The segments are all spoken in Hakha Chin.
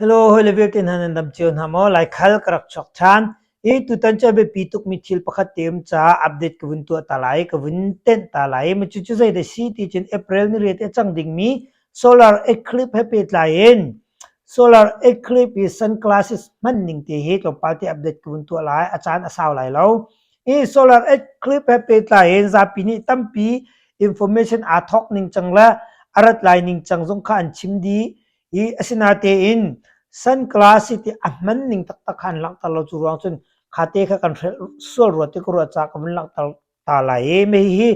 Hello, hawile vialte hna nan dam cio hna maw? Laikhal ka rak chuak ṭhan. I tutan cu a biapi tukmi thil pakhat te um caah update ka vun tuah ta lai, ka vun tenh ta lai. Ma cucu zeidah si ti cun April ni riat i a cang dingmi solar eclipse he pehtlai in solar eclipse i sunglasses hman ning te hi tlawmpal te update ka vun tuah lai. A caan a sau lai lo. I solar eclipse he pehtlai in zapi nih tampi information aa thawk ning cang le a rat lai ning cang zong kha an chim dih. I asinatein sunglasses hi a hman ning taktak kha an langhter lo. Cu ruang cun kha te kha kan hrelh sual rua ti ka ruah caah ka vun langhter ta lai i hihi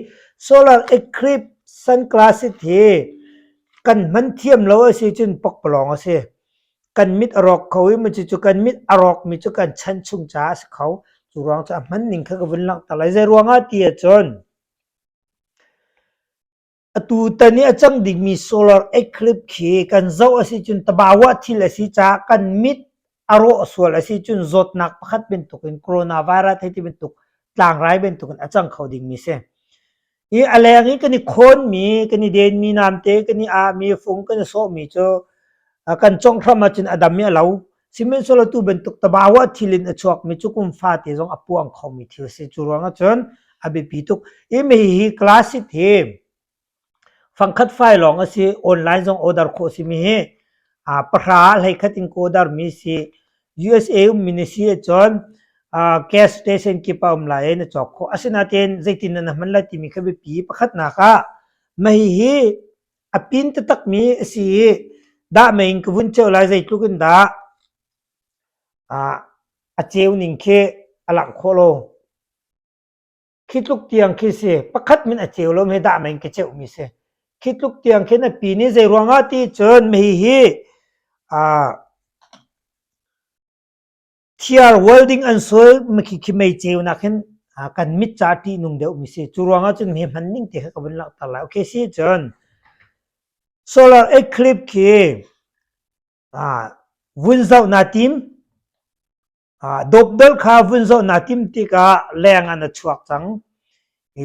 solar eclipse sunglasses hi kan hman thiam lo a si cun pakpalawng a si. Kan mit a rawk kho i cucu kan mit a rawkmi cu kan chan chung caah a si kho. Cu ruang cu a hman ning kha ka vun langhter lai. Zei ruangah ti ahcun Atutan i a cang dingmi solar eclipse khi kan zoh a si cun tabawa thil a si caah kan mit a rawh sual a si cun zawtnak pakhat bantukin coronavirus hei ti bantuk tlangrai bantukin a cang kho dingmi si. I a leng i kan i khawnmi, kan i denmi namte, kan i ahmi fung, kan i sawhmi cu kan conghram ahcun a dam i a lo. Sihmanhsehlaw tu bantuk tabawa thil in a chuakmi cu kum fate zong a puang khomi thil a si. Cu ruangah cun a biapi tuk. I hihi classic hi fangkhat fai lawng a si. Online zong order khawh a simi hi pahra hleikhat in ka order mi si. USA ummi na si ahcun gas station kip ah um lai i na cawk khawh. Asinain zeitin na hman lai timi kha biapi. Pakhatnak ah mah hihi A pin taktakmi a si i dah mei in ka vun ceu lai zeitluk in dah a ceu ning khi a langh khawh lo. Khi tluk tiang khi si. Pakhat min a ceu lo mi dah mei in ka ceuhmi si. Khi tluk tiang khin a pin i zei ruangah ti cun hihi Thiar welding an sual khi mei ceunak hin kan mit ca ṭihnung deuhmi si. Cu ruangah cun hi hman ning te kha ka vun langhter lai. Okay si cun solar eclipse khi vun zoh naa tim. Dawpdolh kha vun zoh naa tim tikah leng ah na chuak cang.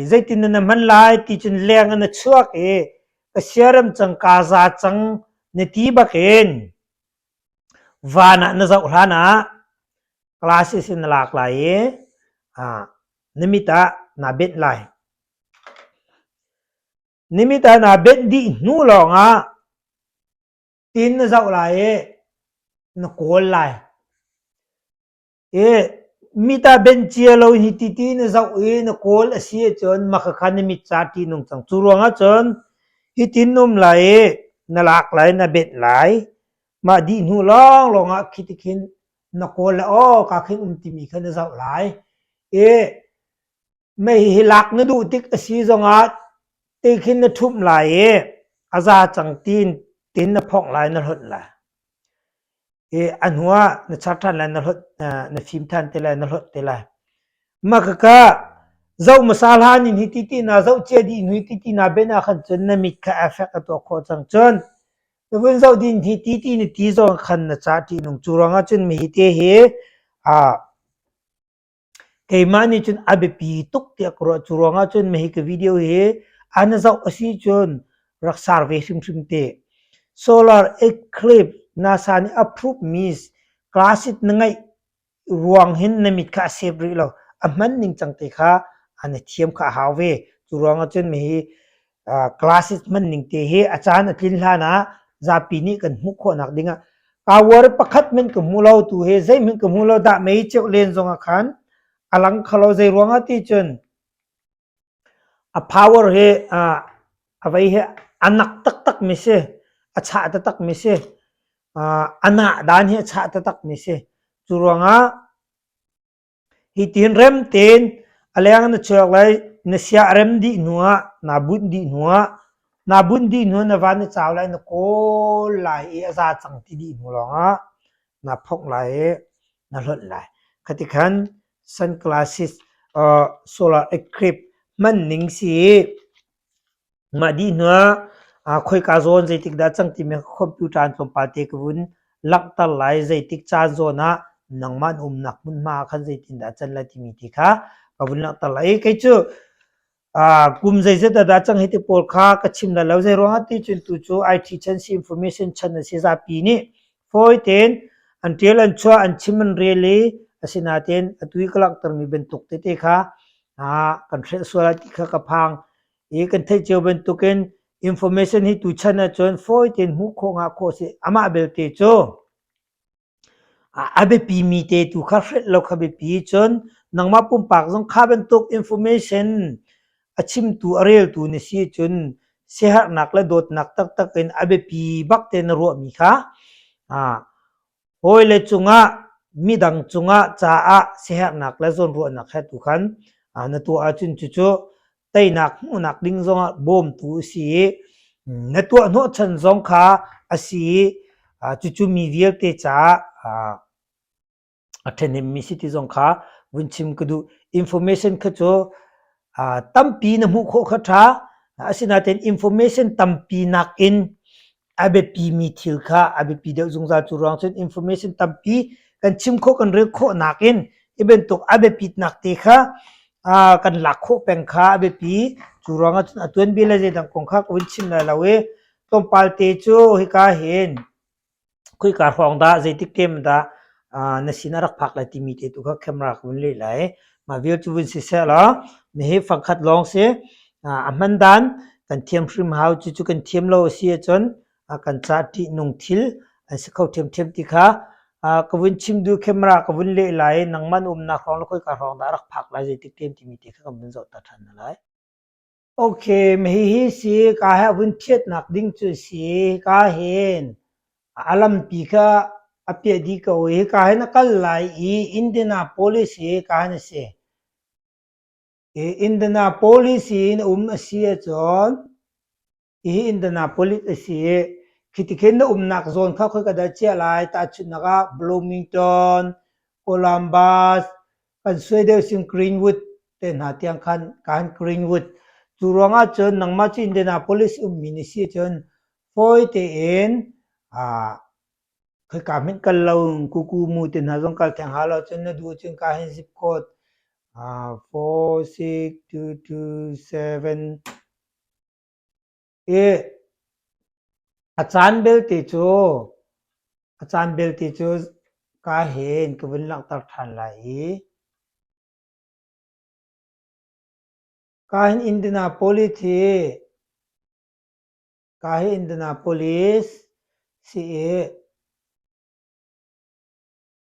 Zeitin na hman lai ti cun leng ah na chuak i ka siarem cang kaa za cang na ti bakin Van ah na zoh hlan ah glasses in na lak lai i na mit ah naa benh lai. Na mit ah naa benh dih hnu lawngah tin na zoh lai i na kawl lai. I mit ah benh cia lo in hiti ti na zoh i na kawl a si ahcun mah khakha na mit ca ṭihnung cang. Cu ruangah cun hitin na um lai i na lak lai, na benh lai. Mah dih hnu lawnglawng ah khi ti khin na kawl le aw ka khin um timi kha na zoh lai. I mei hi lak na duh tik a si zongah ti khin na ṭhumh lai i a za cang tiin tin na phongh lai, na hlonh lai. I a hnu ah na char ṭhan lai, na hlonh, na fim ṭhan te lai, na hlonh te lai. Mah khakha zoh hmasa hlan in hi ti ti na zoh cia dih hnu hi ti ti na ben ah khan cun na mit kha effect a tuah khawh cang. Cun na vun zoh ding hi ti ti na ti zong khan na ca ṭihnung. Cu ruangah cun mi hi te hi Keimah nih cun a biapi tuk tiah ka ruah. Cu ruangah cun hi ka video hi a na zoh a si cun rak sar ve hrimhrim te. Solar eclipse NASA nih approve mi classic na ngeih ruang hin na mit kha a sep rih lo. A hman ning cang te kha na thiam kha a hau ve. Cu ruangah cun hi classes hman ning te hi a caan a tlin hlan ah zapi nih kan hmuh khawhnak ding ah power pakhat men ka hmu lo tu he zeihmanh ka hmu lo dah mei ceuh len zong ah khan a lang kho lo zei ruangah ti cun a power hi a vei hi a nak taktak mi si a chah taktak mi si a nah dan hi a chah taktak mi si cu ruangah Hitin rem tein a leng na chuak lai, na sia a rem dih hnuah, naa bunh dih hnuah, naa bunh dih hnu na van na cau lai, na kawl lai i a za cang ti dih hnu lawngah naa phongh lai i na hlonh lai. Khati khan sunglasses, solar eclipse hman ning si i Mah dih hnuah khoika zawn zeitik dah cang timi computer in tlawmpal te ka vun langhter lai. Zeitik caan zawn ah nangmah na umnak hmunhma ah khan zeitindah a can lai timi ti kha ka vun langhter lai. I kei cu kum zeizat ah dah cang hi ti pawl kha ka chim lai lo. Zei ruangah ti cun tu cu IT chan si information chan a si zapi nih Fawi tein an ṭial an chuah an chim an rel i asinain atu i ka langhtermi bantuk tete kha kan hrelh sual lai ti kha ka phang. I kan theih cio bantukin information hi tuchan ahcun fawi tein hmuh khawh ngah khawh a si. Amah belte cu A biapimi te tu kha hrelh lo kha biapi. Cun nangmah pumpak zong kha bantuk information a chimtu a reltu na si cun siaherhnak le dawtnak taktak in a biapi bak te na ruahmi kha hawile cungah midang cungah caah siaherhnak le zawnruahnak he tu khan na tuah ahcun cucu teinak hmuhnak ding zongah bawmtu a si i na tuah hnawhchan zong kha a si i cucu mi vialte caah a ṭhahnemmi si ti zong kha vun chim ka duh. Information kha cu tampi na hmuh khawh kha ṭha. Asinain information tampi nakin a biapimi thil kha a biapi deuh zungzal. Cu ruang cun information tampi kan chim khawh kan rel khawh nakin hi bantuk a biapitnak te kha kan lak khawh peng kha a biapi. Cu ruangah cun a tuanbia le zeidang kong kha ka vun chim lai lo i tlawmpal te cu hika hin Khoika hrawng dah zeitik kem dah na sin a rak phak lai timi te tu kha camera ka vun leh lai. Mah vial cu vun siseh law nihi fangkhat lawng si a hman dan kan thiam hrim hau cucu kan thiam lo a si ahcun kan ca ṭihnung thil an si kho ṭhiamṭhiam ti kha ka vun chim duh camera ka vun leh lai nangmah na umnak hrawng le khoika hrawng dah a rak phak lai zeitik kem timi te kha kan vun zoh ta ṭhan hna lai. Okay, hihi si ka he vun phiatnak ding cu si. Ka hin a lampi kha a piah dih ko i hika hin a kal lai i Indianapolis hi ka hin a si. I Indianapolis in um a si ahcun Hihi Indianapolis a si i khitikhin na umnak zawn kha khoika dah chiah lai? Tahchunhnak ah Bloomington, Columbus, kan suai deuh sin Greenwood te hna tiang khan kan Greenwood. Cu ruangah cun nangmah cu Indianapolis ummi na si cun fawi tein aa khoika hmanh kal lo kuku mu te hna zong kal theng hau lo cun na duh cun ka hin zip code 46227 I a caan belte cu a caan belte cu ka hin ka vun langhter ṭhan lai i ka hin Indianapolis hi ka hi Indianapolis si i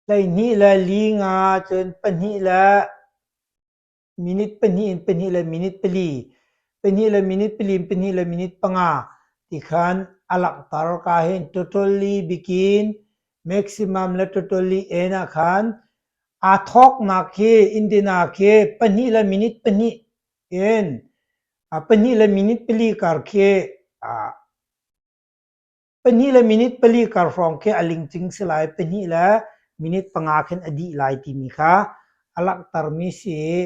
12 le li nga cun pahnih le minute pahnih in pahnih le minute pali, pahnih le minute pali in pahnih le minute panga ti khan a langhter ka hin totally begin maximum le totally end ah khan aa thawknak khi Indiana khi pahnih le minute pahnih in pahnih le minute pali kar khi Pahnih le minute pali kar hrawng khi a lingcing si lai, pahnih le minute panga khin a dih lai timi kha a langhtermi si i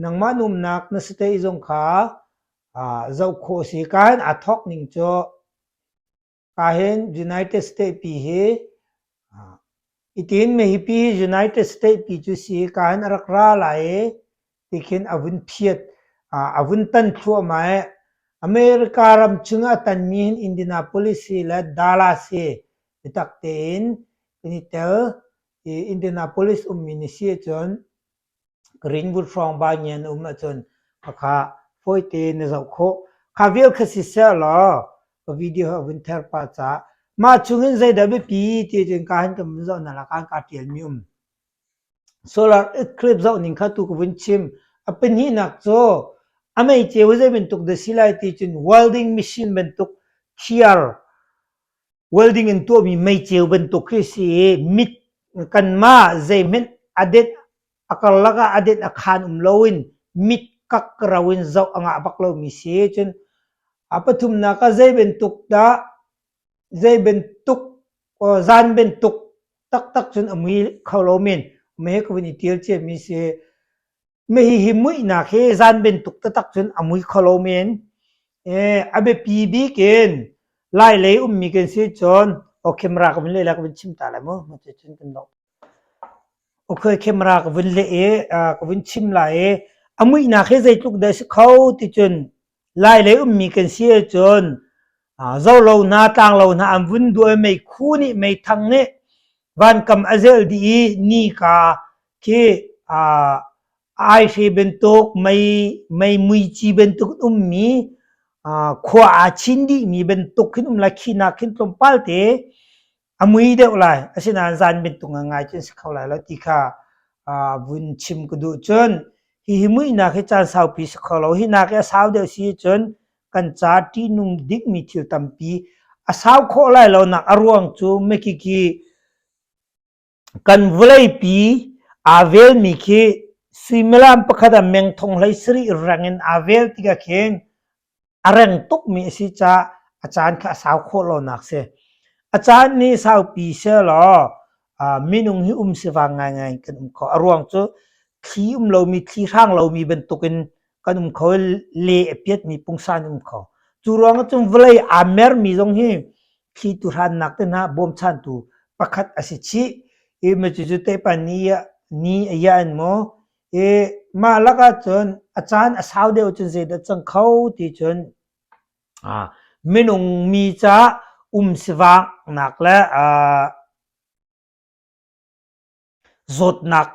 nangmah na umnak na state zong kha zoh khawh a si. Ka hin aa thawk ning cu ka hin United States pi hi Itin mihipi United States pi cu si ka hin a rak ra lai i tikhin a vun phiat a vun tan thluahmah i America ram chung a tanmi hin Indianapolis hi le Dallas hi biatak tein kan i tel i Indianapolis ummi na si ahcun Greenwood hrawng banyan na um ahcun khakha fawi tein na zoh khawh. Kha vial kha siseh law ka video a vun ther pah caah mah chungin zeidah biapi ti cun ka han kan vun zoh hna la kan ka ṭialmi um. Solar eclipse zoh ning kha tu ka vun chim. A pahnihnak cu a mei ceu zei bantuk dah si lai ti cun welding machine bantuk thiar welding in tuahmi meiceu bantuk khi si i mit kanmah zeihmanh a det a karlak ah a det a khan um loin mit kakro in zoh a ngah bak lomi si. Cun a pathumnak ah zei bantuk dah zei bantuk zan bantuk taktak cun a mui kho lo men. Mei ka vun i tial ciami si. Hihi muihnak hi zan bantuk taktak cun a mui kho lo men. A biapi bik in Lailei ummi kan si cun aw camera ka vun leh lai ka vun chim ta lai mu. Cun kan dong. Okay, camera ka vun leh i ka vun chim lai i a muihnak hi zeitluk dah a si kho ti cun Lailei ummi kan si ahcun zolo hna tlanglo hna an vun duah i meikhu nih meithang nih. Vankam a zel dih i nika khi aihre bantuk, mei muici bantuk in ummi, khua aa chin dihmi bantuk khin um lai. Khi nak khin tlawmpal te a mui deuh lai. Asinain zan bantuk ngai cun si kho lai lo ti kha vun chim ka duh. Cun hihi muihnak hi caan saupi si kho lo. Hi nak hi a sau deuh si cun kan ca ṭihnung dingmi thil tampi a sau khawh lai lonak a ruang cu mikiki kan vawleipi aa velmi khi suimilam pakhat ah meng thong hlei sarih reng in aa vel tikah khin a reng tukmi a si caah a caan kha a sau khawh lonak si. A caan nih saupi sehlaw minung hi um sivang ngaingai kan um kho. A ruang cu thli um lomi, thli hrang lomi bantukin kan um kho i le a piatmi pungsan um kho. Cu ruangah cun vawlei aa mermi zong hi thlitu hrannak te hna bawmchantu pakhat a si chih. I ma cucu tepa ni ni a ya in maw i mah lakah cun a caan a sau deuh cun zeidah cang kho ti cun minung mi caah um sivaknak le zawtnak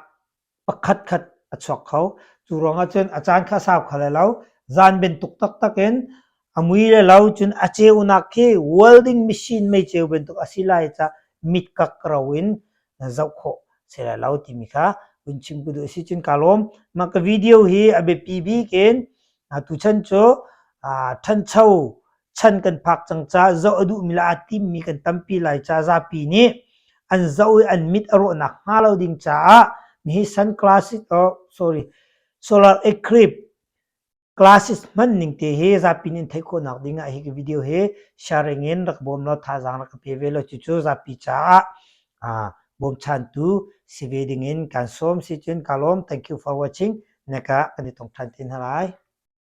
pakhatkhat a chuak kho. Cu ruangah cun a caan kha a sau kho lai lo. Zan bantuk taktak in a mui le lo cun a ceunak khi welding machine meiceu bantuk a si lai caah mit kakro in zoh khawh si lai lo timi kha vun chim ka duh. Si cun kaa lawm. Mah ka video hi a biapi bik in tuchan cu ṭhancho chan kan phak cang caah zoh a duhmi le aa timmi kan tampi lai caah zapi nih an zoh i an mit a rawhnak hnga lo ding caah mihi sunglasses oh sorry solar eclipse glasses hman ning te hi zapi nih an theih khawhnak ding ah hi video hi sharing in rak bawm law thazaang rak ka pe ve law cucu zapi caah bawmchantu si ve ding in kan sawm si cun ka lawm. Thank you for watching. Naka kan i tong than te hna lai.